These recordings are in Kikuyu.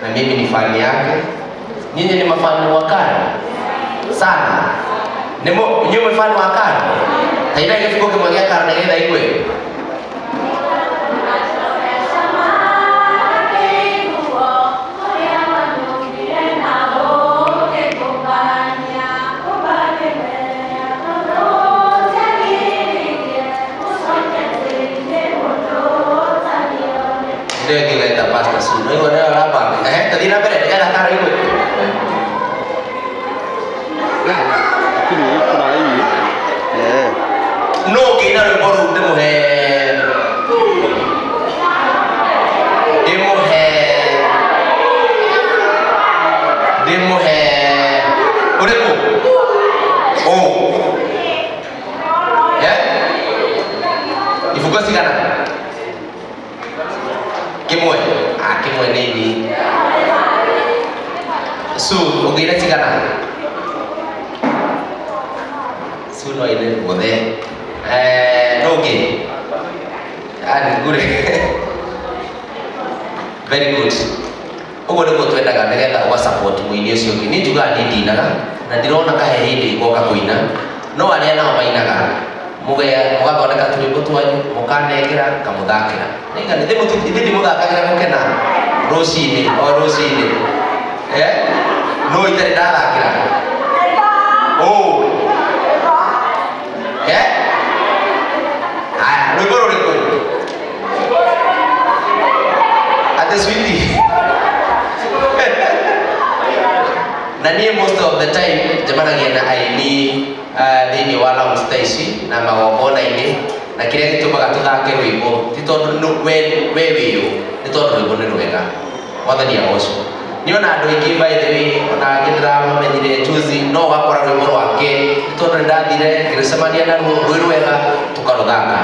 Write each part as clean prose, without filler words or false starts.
Na mimi ni fani yake. Nyinyi ni mafani wa Karo sana. Nyinyi mfano wa Karo. Taina gĩbiko kĩmwe gĩa Karo nĩgetha igue. Ndio ngĩgaita Pastor Sue. No igua nĩyo ũrabanga. Tũthiĩ na mbere nĩgetha Karo igue. No ngĩina rwĩmbo rũu ndĩmũhe ndĩmũhe ndĩmũhe ũrĩkũ? Ibungo cigana? Kĩmwe. Kĩmwe nĩ ini. Sue, ũngĩina cigana? Sue no aine guothe. No ũngĩ? Ngure. Very good. Ũguo nĩguo twendaga nĩgetha ũga support mũini ũcio ũngĩ. Niĩ njugaga niĩ ndinaga na ndirona kahe hĩndĩ ngoka kũina, no arĩa nao mainaga mũgathondeka tũrwĩmbo twanyu mũkanengera ngamũthakĩra. Ithe ndimũthakagĩra gũkena rũcinĩ o rũcinĩ. No itarĩ ndathakĩra. Haya, rwĩmbo rũrĩkũ? Ate sweetie. Na niĩ most of the time njemanagia na aini thĩinĩ wa lounge ta ici na magongona-inĩ, na kĩrĩa gĩtũmaga tũthake rwĩmbo ti tondũ we wĩyũ, nĩ tondũ rwĩmbo nĩ rwega. Mwathani agocwo. Niĩ ona andũ aingĩ by the way, ona angĩ ndĩramamenyire juzi, no ũgakora rwĩmbo rwake nĩ tondũ nĩndathire ngĩcemania naruo rwĩ rwega tũkarũthaka.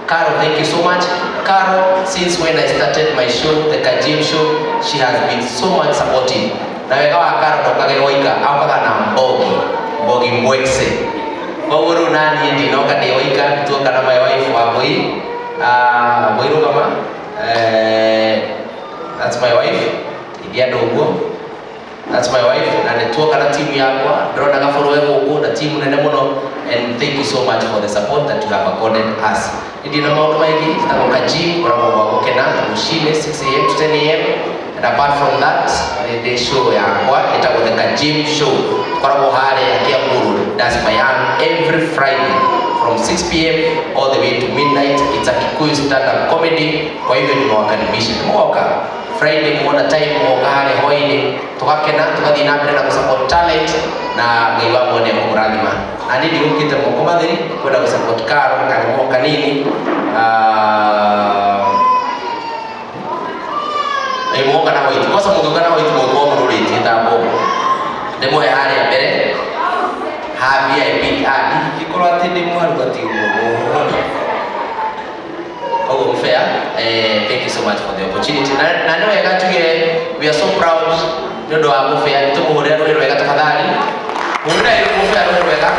Karo, thank you so much. Karo, since when I started my show, the Kajim show, she has been so much supportive. Na wega wa Karo ndokage woika, aukaga na Mbogi, Mbogi Mbwekse. Koguo rĩu naniĩ ndinoka ndĩ woika, nĩtuoka na my wife Wambui. Wambui rũgama. That's my wife. Ingĩandũ ũguo. That's my wife. Na nĩtuoka na timu yakwa, ndĩrona gabũrũ e gũkũ na timu nene mũno. And thank you so much for the support that you have accorded us. Nĩ na maũndũ maingĩ, njĩtagwo Kajim, ngoragwo gwa gũkena rũcinĩ 6 a.m. to 10 a.m. And apart from that, the show yakwa ĩtagwo the Kajim Show. Tũkoragwo harĩa Kiambu Road, that's Mayan, every Friday from 6 p.m. all the way to midnight. It's a Kikuyu stand-up comedy. Kwa hivyo nimewakaribisha. Mũgoka Friday muona time mũgoka harĩa hwaĩ-inĩ, tũgakena, tũgathiĩ na mbere na gũ-support talent na Ngai wa mwene akũmũrathima. Na niĩ ndigũkĩte moko matheri kwenda gũ-support Karo kanyamũ kanini. Mũgoka na white. Kosa mũgĩũka na white mũgĩkorwo mũrũrĩtie ta mbombo. Ndĩmũhe harĩa mbere ha VIP. Ndingĩkorwo atĩ ndĩ mwaru atĩ ũguo. Koguo fair. Thank you so much for the opportunity. Na nĩ wega njuge we are so proud nĩ ũndũ wa Mũbĩa. Nĩtũmũhũrĩre rũhĩ rwega tafadhali. Mũhũrĩre Mũbĩa rũhĩ rwega.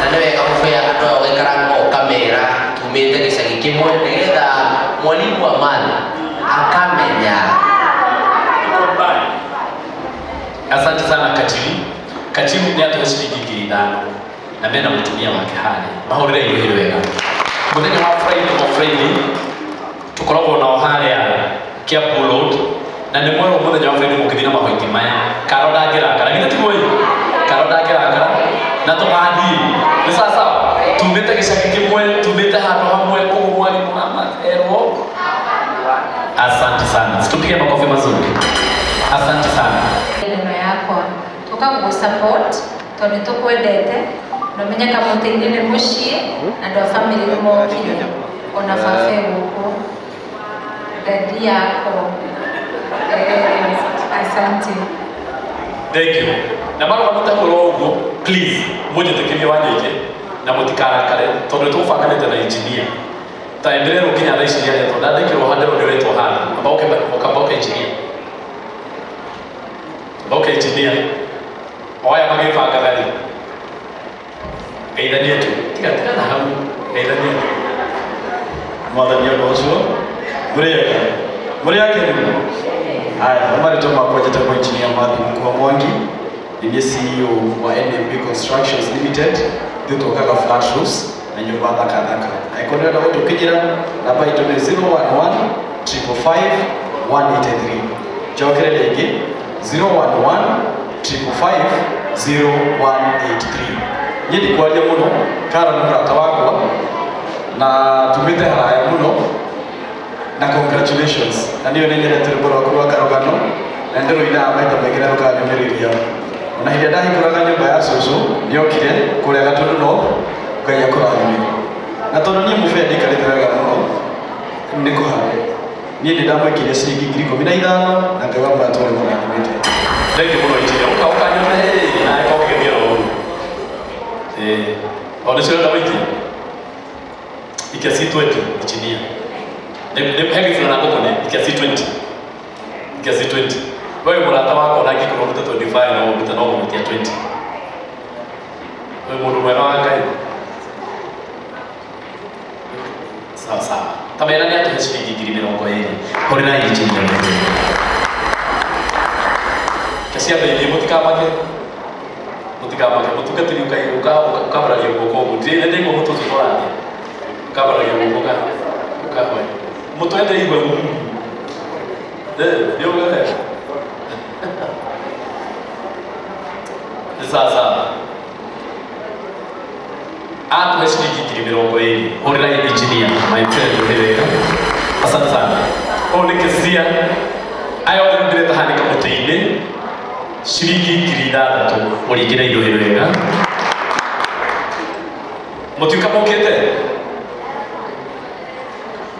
Na nĩ wega Mũbĩa andũ aya ũgaikara ũkamera tumĩte gĩcagi kĩmwe nĩgetha mwalimu wa math akamenya. Asante sana Kajim. Kajim nĩ atũhe ciringi 5,000 na mena mũtumia wake harĩa. Mahũrĩre rũhĩ rwega. Mũthenya wa Friday o Friday tũkoragwo nao harĩa Kiambu Road, na nĩ mwerwo mũthenya wa Friday mũngĩthiĩ na mahoiti maya. Karo ndangĩrakara, githĩ tiguo ĩ? Karo ndangĩrakara na tũgathiĩ. Nĩ sawa sawa? Tumĩte gĩcagi kĩmwe, tumĩte handũ hamwe, koguo mwalimu erwo. Asante sana. Tupige makofi mazuri. Asante sana. Neno yakwa tuka support tondu tukwendete no menya kamũtĩ-inĩ nĩ mũciĩ na andũ a family nĩ mokire ona baba e gũkũ dadi yako. Asante. Thank you. Na mara mũtahũra ũguo, please mũnjĩtĩkĩrie wanjĩke na mũtikarakare tondũ tũgũbanganĩte na engineer. Ta ndĩrerwo nginya thaa ici nĩaretwo, ndandĩkĩrwo handĩrwo nĩũretwo handũ. Amba ũke, amba ũke engineer. Amba ũke engineer. O aya magĩbangaga rĩ, geithanie tu. Tiga, tiga na hau, geithanie tu. Mwathani agocwo. Mũrĩ ega? Mũrĩ akenu? Haya, marĩtwa makwa njĩtagwo Engineer Matthew Mkua Mwangi, nĩ niĩ CEO wa NMB Constructions Limited, ithuĩ twakaga flat roofs na nyũmba thaka thaka. Angĩkorwo nĩ ũrenda gũtũkinyĩra, namba itũ nĩ 011 555 183. Njokere rĩngĩ 011 555 0183. Niĩ ndikwaria mũno, Karo nĩ mũrata wakwa na tumĩte haraya mũno na congratulations na niyo nĩ nyendete rwĩmbo rwaku rwa karũgano na ndĩrũinaga maita maingĩ na rũkanyũmĩrĩria ona hĩndĩ ĩrĩa ndahingũraga nyũmba ya cũcũ nĩokire kũrĩa Gatundu North Ngai akũrathime na tondũ niĩ mũbĩa ndikarĩte wega mũno nĩ kũhare niĩ nĩ ndamwĩkĩire ciringi 15,000 na Ngai wa muoyo atũũre mũrathimĩte. Thengiũ mũno injinia ũka ũkanyone nawe kokĩgeria oro ũguo. O nĩcio ũrenda gũikia ikia C20 injinia he gĩbura na ngũkũ nĩ ikia C20 ikia C20 wewe mũrata wakwa ona angĩkorwo ũrute 25 no ũrute no ũgũmũtia 20 wewe mũndũ mwega wa Ngai sawa sawa kamera nĩ atũhe ciringi 20,000 hũrĩra injinia keciambe ithiĩ mũtikamake mũtikamake mũtungatĩri ũkambararia guoko ũguo ndĩraigua mũtũ ũcio tũraria ũkambararia guoko ũkahoya mũtwende igwe nĩ ũgwe nĩ sawa sawa atũhe ciringi 20,000 hũrĩra engineer my friend ũrĩ wega asante sana ũyũ nĩ Kezia aya othe nĩndĩreta haha nĩ kamũtĩ-inĩ ciringi 6,000 mũringĩre indo ĩno wega mũtiũka mũkĩte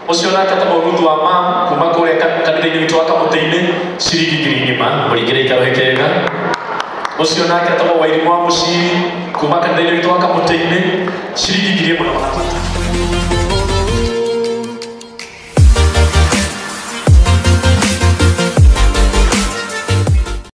ũcio nake etagwo Ruth wa mam kuma kũrĩa kanitha-inĩ witũ wa kamũtĩ-inĩ ciringi 1,000 mũringĩre ikarũhĩ kega ũcio nake etagwo Wairimũ wa Mũciri kuma kanitha-inĩ witũ wa kamũtĩ-inĩ ciringi 1,000.